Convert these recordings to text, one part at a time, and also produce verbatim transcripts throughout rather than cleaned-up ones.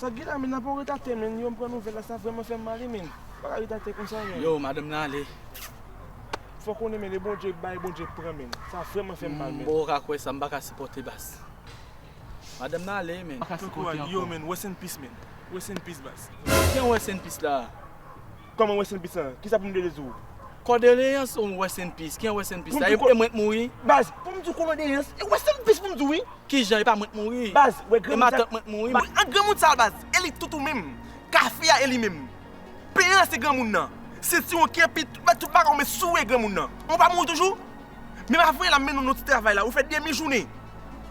Sa k gen la, men, n ap ret atè, men. Yo, m pran nouvèl la, sa vrèman fè m mal, men. Pa ka ret atè konsa, men. Yo, madanm nan ale. Fò konnen, men, e Bondye k bay, Bondye k pran, men. Sa vrèman fè m mal, men. M poko ka kwè sa, m pa ka sipòte baz. Madanm nan ale, men. Yo, men, rest in peace, men. Rest in peace, baz. Ki rest in peace la? Kòman rest in peace la? Kisa pou m rele sou ou? Kondoleyans ou rest in peace? Ki rest in peace la? E mwen k mouri? Baz, pou m di w kondoleyans, e rest in peace pou m di w, wi. Kijan? E pa mwen k mouri? Baz, wè granmoun sa. E matant mwen k mouri? An granmoun sa, baz, e li tout ou menm. Kafe a e li menm. Peyen an se granmoun nan. Sentiwon ki epi tout, tout bagay ou met sou ou e granmoun nan. Ou pa mouri toujou? Menm avan la, m mennen w nan ti travay la, ou fè demi jounen.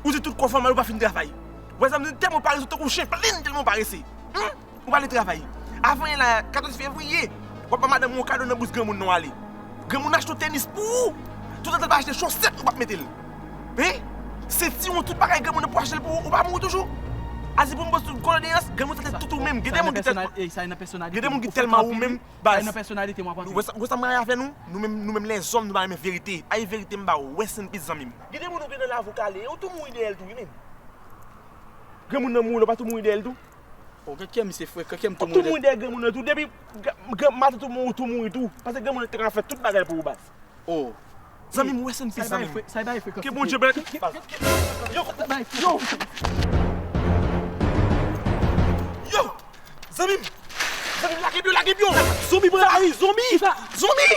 Ou di tout kò fè w mal, ou pa fin travay. Wè sa m di, tèlman w parese, ou tankou chen, plin, tèlman w parese. Hum? Ou pa vle travay. Avan la, katòz fevriye, w ap ba madanm ou yon kado nan bous granmoun nan w ale. Granmoun achte yon tenis pou ou. Toutan l pa achte chosèt, ou p ap mete l. Hein? Sentiwon, tout bagay granmoun nan pou achte l pou ou, ou pa mouri toujou? Azi pou m poze tout kondoleyans, granmoun sa tèt tout ou menm. Gen de moun ki tèt, gen de moun ki tèlman ou menm, baz. Ou wè sa, ou wè sa m rayi avè nou? Nou menm, nou menm lèzòm, nou pa renmen verite. Ay verite m ba ou, rest in peace zanmi m. Gen de moun ou gen nan lavi w k ale, ou tou mouri dèyè l tou, wi menm. Granmoun nan mouri, ou pa tou mouri dèyè l tou? O, gen kè misye frekan, kè m tou mouri dèyè. Ou tou mouri dèyè granmoun nan tou. Depi gran, gran, matant ou mouri, ou tou mouri tou. Paske granmoun nan te ka fè tout bagay pou ou, baz. O. Zanmi m, rest in peace, zanmi m. Ke Bondye beni. Yo, yo. Yo! Zanmi m! Zanmi m, lage byo, lage byo! Zonbi pran lari, zonbi! Zonbi!